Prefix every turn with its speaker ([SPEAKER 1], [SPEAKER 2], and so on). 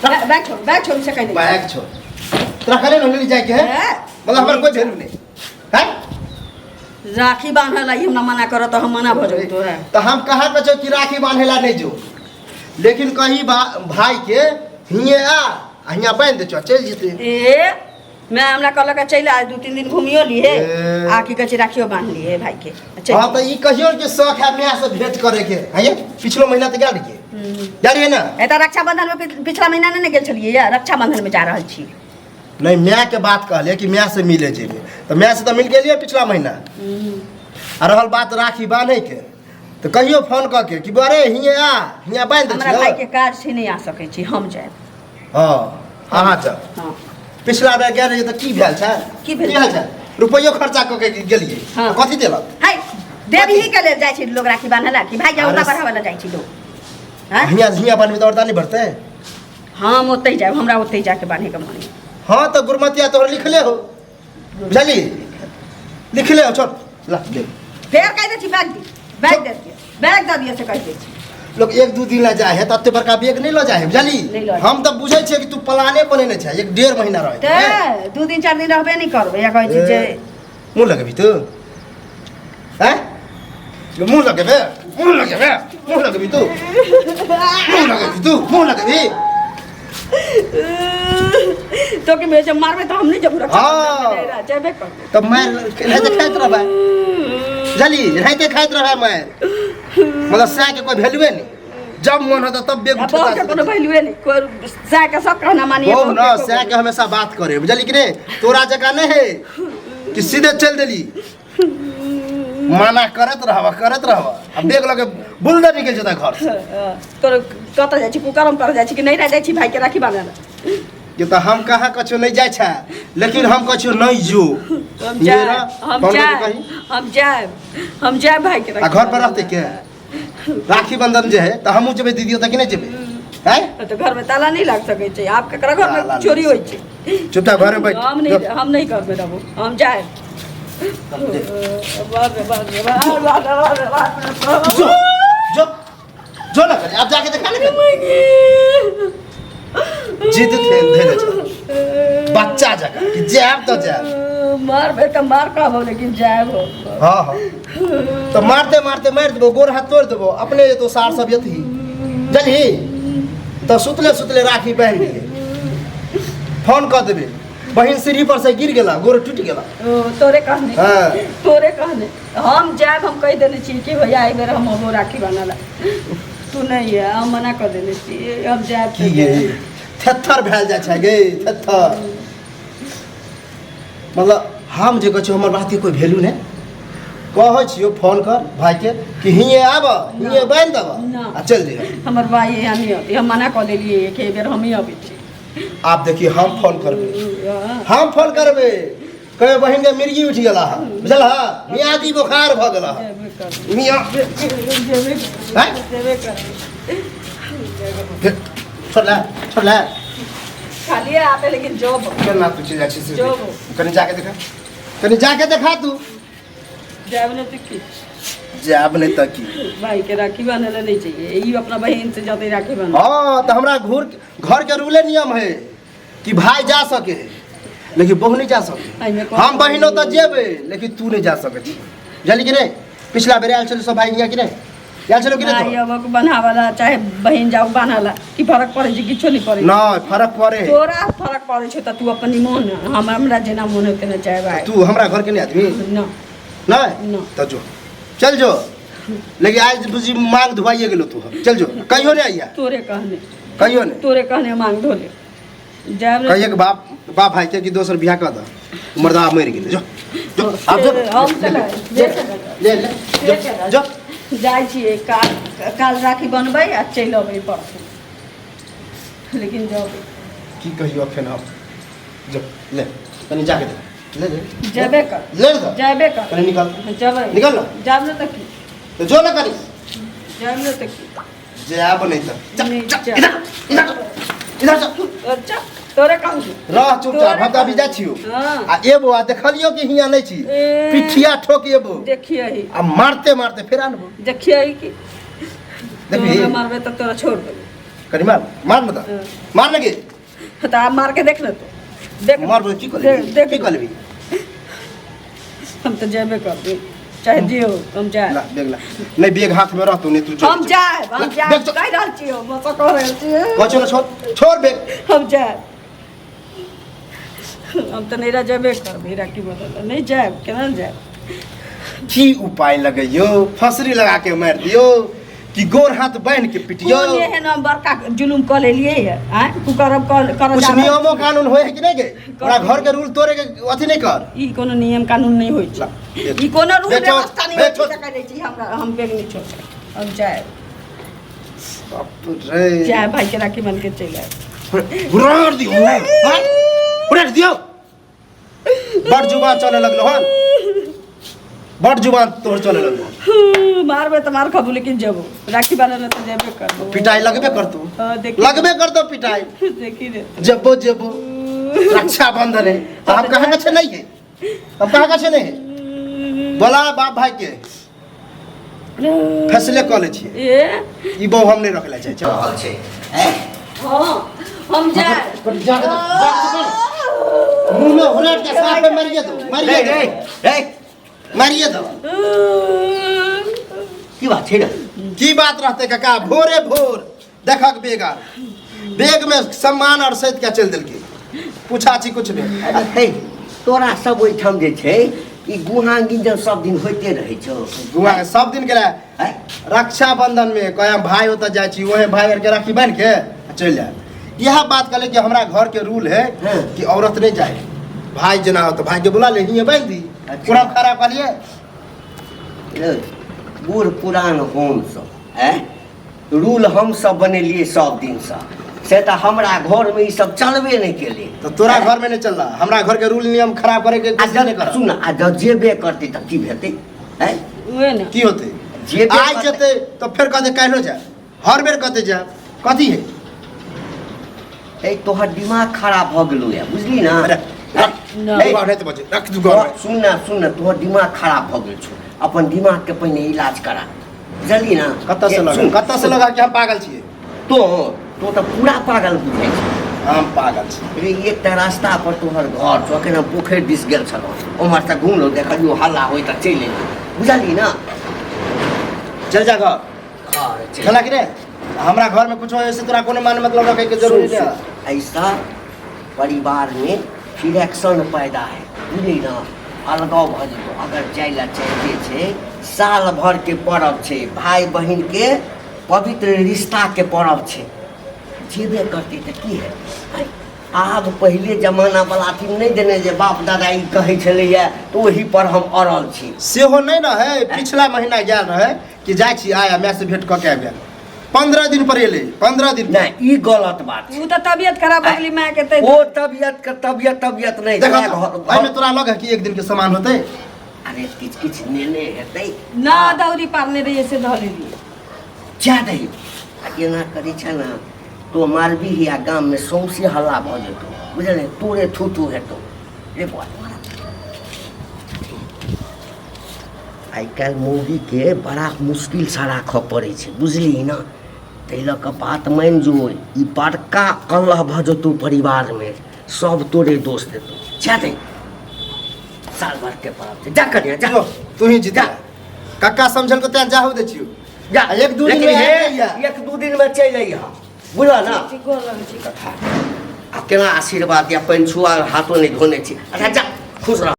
[SPEAKER 1] Bag छोड़, bag छोड़ से कहि दै।
[SPEAKER 2] बैग छोड़, तोरा कहले ने नहीं जाए के है।
[SPEAKER 1] हैं?
[SPEAKER 2] मतलब हमर कोई वैल्यू नहीं है।
[SPEAKER 1] राखी बांधल ला ई हमरा मना करत तऽ हम मना भऽ जेबौ तोरा।
[SPEAKER 2] तो हम कहाँ कहै कि राखी बांधे ला नहीं जो, लेकिन कही भाई के हिये आ आ हियाँ बांधि दे चल जेते।
[SPEAKER 1] ए मैं हमरा कहलक चलि आ, 2-3 दिन घुमियो लिए
[SPEAKER 2] ए।
[SPEAKER 1] आ की कहै छै राखियो बांध लिए भाई के। चलि।
[SPEAKER 2] हाँ तो ई कहियो के शौक है माय से भेंट करे के है। ये पिछलो महीना तो गेल रहिए, गेल रहिए ना।
[SPEAKER 1] ए तऽ रक्षाबंधन में पिछला महीना नहि ने गेल छलियै या रक्षाबंधन में जा रहल छी।
[SPEAKER 2] नहीं माय के बात कहलिए कि माय से मिले जेबे, तो माय से तो मिल गेलिए पिछला महीना। आ रहल बात राखी बांधे के, तो कहियो फोन कऽ के कि बरे हिये आ हियाँ बांधि दै
[SPEAKER 1] हमरा भाई
[SPEAKER 2] छियौ।
[SPEAKER 1] के काज छै, नहि आ सकै छी, हम जायब।
[SPEAKER 2] हाँ अहाँ जाउ।
[SPEAKER 1] हाँ।
[SPEAKER 2] पिछला बेर गेल रहियै तऽ की भेल छै?
[SPEAKER 1] की भेल?
[SPEAKER 2] की भेल छै? रुपैयो खर्चा कऽ के गेलियै।
[SPEAKER 1] हाँ।
[SPEAKER 2] कथी देलक?
[SPEAKER 1] हाय देवी के लेल जाइ छै लोग राखी बान्हला कि भाई के औरदा
[SPEAKER 2] अरे
[SPEAKER 1] बढ़ावे ला जाइ छै लोग? हैं?
[SPEAKER 2] हियाँ हियाँ बान्हबी तऽ औरदा नहि बढ़तै।
[SPEAKER 1] हम ओतहि जायब, हमरा ओतहि जाके बान्हे के मन है।
[SPEAKER 2] हाँ तऽ गुरमतिया तोहर लिखले हो, बुझली? लिखले हो, छोड़ ला दे।
[SPEAKER 1] फेर कहि दै छी बैग दी, बैग दे दियौ, बैग दऽ दियौ से कहि दै छी।
[SPEAKER 2] लोग 1-2 दिन ला जाए है तऽ एते बड़का बैग नहीं लऽ जाए है, बुझली?
[SPEAKER 1] नहि लऽ जाए।
[SPEAKER 2] हम तऽ बुझै छियै कि तू प्लाने बनेने छै 1-1.5 महीना रहै।
[SPEAKER 1] तऽ 2 दिन 4 दिन रहबे नहि करबै, या कहै छी जे
[SPEAKER 2] मुँह लगेबही तू? हैं? मुँह लगेबे, मुँह लगेबे, मुँह लगेबही तू, मुँह लगेबही तू, मुँह लगेबही।
[SPEAKER 1] तो कि मेरे जब मारबे तो हम नहीं जब रक्षा
[SPEAKER 2] हाँ।
[SPEAKER 1] जेबे करबै।
[SPEAKER 2] तब मार रहते खाइत रहबै, बुझली? रहते खाइत रहबै मार, मतलब सएह के कोई वैल्यूए नहीं, जब मन होता तब बेग
[SPEAKER 1] आ बहू के कोनो वैल्यूए नहीं, कोई सएह के सब कहना मानिए।
[SPEAKER 2] बहू ना सएह के हमेशा बात करे, बुझली कि नहीं? तोरा जकाँ नहीं है कि सीधे चल देली, माना करत रहबा करत रहबा आ बेग लगे बुलडर निकल जेता घर से।
[SPEAKER 1] तोर कतऽ जाइ छी, कुकरम कर जाइ छी कि नहीं रह जाइ छी भाई के राखी बांधे ला?
[SPEAKER 2] ये तो हम कहाँ कछु नहीं जाइ छै, लेकिन हम कछु नहीं जो।
[SPEAKER 1] हम
[SPEAKER 2] ये
[SPEAKER 1] जायब,
[SPEAKER 2] रह,
[SPEAKER 1] हम
[SPEAKER 2] फोन करके
[SPEAKER 1] जायब,
[SPEAKER 2] कही।
[SPEAKER 1] हम जायब, हम जायब भाई के
[SPEAKER 2] आ घर पर रहते के राखी बंधन जे है तो हमहूँ जेबै दीदी ओतऽ कि नहीं जेबै? हैं?
[SPEAKER 1] तो घर में ताला नहीं लाग सकै छै, आप केकरा घर में
[SPEAKER 2] ताला
[SPEAKER 1] चोरी
[SPEAKER 2] नहीं।
[SPEAKER 1] होइ छै?
[SPEAKER 2] चुपचाप घर में बैठ।
[SPEAKER 1] हम नहीं, हम नहीं घर में रहबो, हम जायब। बाप रे बाप रे बाप रे बाप रे बाप रे बाप रे बाप।
[SPEAKER 2] जो जो जो ना करे, आप जाके देखा ना करे। जिद थे धैले छै बच्चा जकाँ कि जायब तऽ जायब।
[SPEAKER 1] मारबे तऽ मार कहबो, लेकिन जायब हो।
[SPEAKER 2] हाँ हाँ तो मारते मारते मारि देबो, गोर हाथ तोड़ि देबो अपने, तो सार सब यथी जलही तऽ सुतले सुतले राखी बान्हि दिहे, फोन कऽ देबे, बहिन सीढ़ी पर से गिर गेला, गोर टूटि गेला।
[SPEAKER 1] ओ, तोरे कहने।
[SPEAKER 2] हाँ।
[SPEAKER 1] तोरे कहने हम जायब, हम कहि देने छी कि भैया एहि बेर हम अबो राखी बान्हला, तू नहीं है, हम मना कऽ देने छी, हम जायब
[SPEAKER 2] की
[SPEAKER 1] तऽ
[SPEAKER 2] गे
[SPEAKER 1] जायब।
[SPEAKER 2] थेत्थर भेल जाइ छै गे थेत्थर, मतलब हम जे कहै छियौ हमर बातके कोई वैल्यू नहि। कहै छियौ फोन कर भाईके कि हिये आब हिये बान्हि देब
[SPEAKER 1] ना।
[SPEAKER 2] आ चलि जइहे।
[SPEAKER 1] हमर भाई यहाँ नहीं अबै, हम मना कऽ देलियै कि एहि बेर हमही अबै छी।
[SPEAKER 2] आब देखिए हम फोन करबै, हम फोन करबै, कहे बहिन के मिर्गी उठि गेला हँ, बुझल हँ? मियादी बोखार भऽ गेला हँ।
[SPEAKER 1] जेबे करबै।
[SPEAKER 2] मियाँ
[SPEAKER 1] जेबे
[SPEAKER 2] हैं?
[SPEAKER 1] जेबे करबै।
[SPEAKER 2] छोड़ ले, छोड़ ले।
[SPEAKER 1] खाली आते लेकिन जॉब
[SPEAKER 2] केना तू चलि जाइ छी से
[SPEAKER 1] जो।
[SPEAKER 2] देख। कनि जाके देखा, कनि जाके देखा तू।
[SPEAKER 1] जायब नहि तऽ की?
[SPEAKER 2] जायब नहि तऽ की?
[SPEAKER 1] भाई के राखी बांधे ला नहीं चाहिए, ई अपना बहन से जते राखी बांधे।
[SPEAKER 2] हाँ तो हमरा घर के रूले नियम है कि भाई जा सके है लेकिन बहू नहीं जा सके।
[SPEAKER 1] एहिमे कोन-
[SPEAKER 2] हम बहिनो तऽ जेबै लेकिन तू नहीं जा सकै छी, बुझली कि नहीं? पिछला बेर आयल छलू सब भाई हियाँ कि नहीं आयल छलू कि नहीं?
[SPEAKER 1] भाई अबक बन्हावला चाहे बहिन जाओ बान्हला की फरक पड़ै छै? किछो नहीं पड़ै।
[SPEAKER 2] नहीं फरक पड़े।
[SPEAKER 1] तोरा फरक पड़ै छै तऽ तू अपन मोन, हम हमरा जेना मोन होतै ना चाहे भाई।
[SPEAKER 2] तू हमरा घर के नहीं आदमी?
[SPEAKER 1] न।
[SPEAKER 2] नहीं
[SPEAKER 1] न।
[SPEAKER 2] तो जो चल जो, लेकिन आज बुझी मांग धुआइए गेलो तू, चल जो, कहियो नहीं आइया।
[SPEAKER 1] तोरे कहने।
[SPEAKER 2] कहियो नहीं।
[SPEAKER 1] तोरे कहने मांग धोले जायब।
[SPEAKER 2] कहिए कि बाप बाप भाई के कि दोसर बियाह कर दे, मर्दा मरि गेलै, जो जो आब जो।
[SPEAKER 1] हम चलै।
[SPEAKER 2] ले ले ले जो जो।
[SPEAKER 1] जाइ छियै, काल काल राखी बनबै आ चलि अबै परसू, लेकिन जब
[SPEAKER 2] की कहियो अखन हम, जो ले कनी जाके दे, ले ले।
[SPEAKER 1] जेबे कर।
[SPEAKER 2] ले ले।
[SPEAKER 1] जेबे कर।
[SPEAKER 2] कनी निकल।
[SPEAKER 1] जेबै।
[SPEAKER 2] निकल ना।
[SPEAKER 1] जायब ने तऽ की?
[SPEAKER 2] तो जो ना करी।
[SPEAKER 1] जायब ने तऽ की?
[SPEAKER 2] जायब नहीं तो जा,
[SPEAKER 1] नहीं,
[SPEAKER 2] जा,
[SPEAKER 1] जा।
[SPEAKER 2] इधर इधर इधर जा।
[SPEAKER 1] अच्छा तोरे कहू।
[SPEAKER 2] रह चुपचाप, हम तऽ अभी जाइ छियौ।
[SPEAKER 1] हाँ।
[SPEAKER 2] आ एबो आ देखलियौ कि हियाँ नहि छी,
[SPEAKER 1] ए।
[SPEAKER 2] पिठिया ठोक एबो।
[SPEAKER 1] देखिए।
[SPEAKER 2] आ मारते मारते फेर आनबो।
[SPEAKER 1] देखिए कि
[SPEAKER 2] देखबी?
[SPEAKER 1] तोरा मारबे तऽ तोरा छोड़ देबो।
[SPEAKER 2] कनी मार मार न तऽ मार लगे।
[SPEAKER 1] तऽ आब मार के देख ने तू, देख।
[SPEAKER 2] मार की कऽ लेबही?
[SPEAKER 1] देख।
[SPEAKER 2] की कऽ लेबही?
[SPEAKER 1] हम तऽ जेबे करबै, चाहे जे हो, हम जायब।
[SPEAKER 2] ला बैग ला, नहीं बैग हाथ में रहतो नहीं तू चल।
[SPEAKER 1] हम जायब, हम
[SPEAKER 2] ला,
[SPEAKER 1] जायब।
[SPEAKER 2] बैग छोड़।
[SPEAKER 1] कहि रहल छियै, हम ओतऽ कह रहल छियै।
[SPEAKER 2] कहै छियौ ने, छोड़ छोड़ बैग।
[SPEAKER 1] हम जायब, हम तऽ नैहरा जेबे करबै राखी बदल। नहि जायब, केना ने जायब?
[SPEAKER 2] की उपाय लगैयो? फसरी लगा के मारि दियौ कि गोर हाथ बान्हि के पिटियौ?
[SPEAKER 1] कोन एहन हम बड़का जुलुम कऽ लेलियै ये आँय कुकरम कर कर
[SPEAKER 2] कुछ
[SPEAKER 1] जा रहल।
[SPEAKER 2] नियमो कानून होय है कि नहीं गे? ओकरा घर के रूल तोड़े के अथी नहीं कर।
[SPEAKER 1] ई कोनो नियम कानून नहीं होइ
[SPEAKER 2] ला,
[SPEAKER 1] छै।
[SPEAKER 2] देख।
[SPEAKER 1] ई कोनो रूल
[SPEAKER 2] देख छोड़,
[SPEAKER 1] व्यवस्था नहीं होइ
[SPEAKER 2] देख छोड़।
[SPEAKER 1] छै। कहि दै छी हमरा, हम बेग नहि छोड़बै, हम जायब।
[SPEAKER 2] बाप रे।
[SPEAKER 1] जायब, भाई के राखी बान्हि के चलि आयब।
[SPEAKER 2] उड़ाड़ दियो, हाँ? उड़ाड़ दियो। बड़ जुबान चले लगलो हन, बड़ जुबान तोहर चले लगलो।
[SPEAKER 1] मारबे तऽ मार खबू, लेकिन जेबो राखी बान्है लए तऽ जेबे करबो।
[SPEAKER 2] पिटाई लगबे करतो।
[SPEAKER 1] हाँ, देखी।
[SPEAKER 2] लगबे करतो पिटाई।
[SPEAKER 1] देखी रे।
[SPEAKER 2] जबो जबो रक्षाबंधन है तो हम कहाँ का नहीं है, हम कहाँ का नहीं है। बोला बाप भाई के फैसले कऽ लै छियै।
[SPEAKER 1] ए
[SPEAKER 2] ई बहु हम नहि रखले छै।
[SPEAKER 3] रहल छै हैं?
[SPEAKER 1] हाँ, हम जाए।
[SPEAKER 2] जा के जा के मुंह में हुरेट के साफ पे मारिए दो, मारिए
[SPEAKER 3] रे
[SPEAKER 2] दो।
[SPEAKER 3] रे रे
[SPEAKER 2] मारिए दो।
[SPEAKER 3] की बात छै रे?
[SPEAKER 2] की बात रहते काका, भोरे भोर देखक बेग बेग में सम्मान और सहित के चल देलकी, पूछा छी कुछ नहीं।
[SPEAKER 3] अरे हे, तोरा सब ओहिठाम जे छै ई गुहा गिंजन सब दिन होइते रहै छौ।
[SPEAKER 2] गुहा सब दिन के रहे।
[SPEAKER 3] हैं?
[SPEAKER 2] रक्षाबंधन में कहे हम भाई होता जाइ छी, वहे भाई आर के राखी बान्हि के चलि जाए। इएह बात कहले कि हमरा घर के रूल है कि औरत नहीं जाए, भाई जेना हो तो भाई के बुला ले, हियाँ बान्हि दी। पूरा खराब कहलिए।
[SPEAKER 3] ले, बूढ़ पुरान हम सब हैं रूल हम सब बनेलिए सब दिन से, से तऽ हमरा घर में ई सब चलबे नहीं केले।
[SPEAKER 2] तो तोरा घर में नहीं चल रहा, हमरा घर के रूल नियम खराब करे के
[SPEAKER 3] आ
[SPEAKER 2] कोशिश नहीं कर।
[SPEAKER 3] सुन, आ जब जेबे करते तऽ की हेतै हैं?
[SPEAKER 1] उहे ने
[SPEAKER 2] की होते?
[SPEAKER 3] जेबे
[SPEAKER 2] आइ
[SPEAKER 3] करतै।
[SPEAKER 2] जेतै तो फिर कहते काल्हिो जाए, हर बेर कहते जाए, कथी है?
[SPEAKER 3] ए तोहर दिमाग खराब भऽ गेलौ या, बुझली ना?
[SPEAKER 2] अरे, रख,
[SPEAKER 1] ना।
[SPEAKER 2] दिमाग नहीं तो बचे, रख दू घर में।
[SPEAKER 3] सुन ना, सुन ना, तोहर दिमाग खराब भऽ गेल छौ, अपन दिमाग के पहिने इलाज करा, बुझली ना?
[SPEAKER 2] कतऽ से
[SPEAKER 3] ए,
[SPEAKER 2] लगा?
[SPEAKER 3] सुन,
[SPEAKER 2] कतऽ से लगा कि हम पागल छियै?
[SPEAKER 3] तो तऽ पूरा पागल बुझै छै।
[SPEAKER 2] हम पागल छी।
[SPEAKER 3] रे एकटा रास्ता पर तोहर घर छौ, अखन हम पोखरि दिस गेल छलहुँ, ओम्हर से घुमलहुँ, देखलियौ हल्ला होइ तऽ चलि एलियौ, बुझली ना?
[SPEAKER 2] चल जा घर।
[SPEAKER 3] घर चलि।
[SPEAKER 2] चला कि रे? हमरा घर में कुछ हो से तोरा कोनो मान मतलब रखे के जरूरी
[SPEAKER 3] सुन,
[SPEAKER 2] नहीं।
[SPEAKER 3] सुन, ऐसा परिवार में फिरेक्शन पैदा है, बुझली ना? अलगाव भऽ जेतौ अगर जाय ला चाहते छै। साल भर के पर्व छै, भाई बहिन के पवित्र रिश्ता के पर्व छै, जेबे करतै तऽ की है? आब पहिले जमाना वाला अथी नहि देने जे बाप दादा ई कहै छलैया तऽ ओही पर हम अड़ल छी।
[SPEAKER 2] सेहो नहीं रहे, पिछला महीना गेल रहे कि जाइ छी आया माय से भेंट कऽ के आबि गेल, 15 दिन पर एलै, 15 दिन पर।
[SPEAKER 3] नहि, ई गलत बात छै।
[SPEAKER 1] उ तऽ तबियत खराब भऽ गेलै माय के तै।
[SPEAKER 3] ओ तबियत के तबियत तबियत नहि
[SPEAKER 2] देखो
[SPEAKER 3] तोरा
[SPEAKER 2] तऽ,
[SPEAKER 3] घर-
[SPEAKER 2] एहिमे तोरा लग है कि एक दिन के सामान होतै?
[SPEAKER 3] अरे किछु किछु नेने हेतै।
[SPEAKER 1] ना दौरी पारने रहियै से धऽ लेलियै।
[SPEAKER 3] जा दही आ एना करै छै ने तो मारबी ही आ गाममे सौंसे हल्ला भऽ जेतौ, बुझलियै? तोरे थू थू हेतौ रे बौआ। आइ काल्हि मौगीके बड़ा मुश्किलसँ राखऽ पड़ै छै, बुझलिही ने? ताहि लऽ कऽ बात मानि जो, ई बड़का कलह भऽ जेतौ परिवारमे, सब तोरे दोष देतौ। जा दही, साल भरके पर्व छै, जा कनिया जा।
[SPEAKER 2] जो, तू ही जीत
[SPEAKER 3] जा।
[SPEAKER 2] कक्का समझल को तें जाहू दै छियौ।
[SPEAKER 3] जा।
[SPEAKER 2] आ एक दू दिन
[SPEAKER 3] लेकिन
[SPEAKER 2] में
[SPEAKER 3] हे,
[SPEAKER 2] आबि जाइए।
[SPEAKER 3] एक दू दिन में चलि अइहऽ, बुझल ना?
[SPEAKER 1] ठीक, गोर लगै छी।
[SPEAKER 3] आ केना आशीर्वाद या पानि छुआ हाथो नहि धोने छी। अच्छा जा, खुश रह।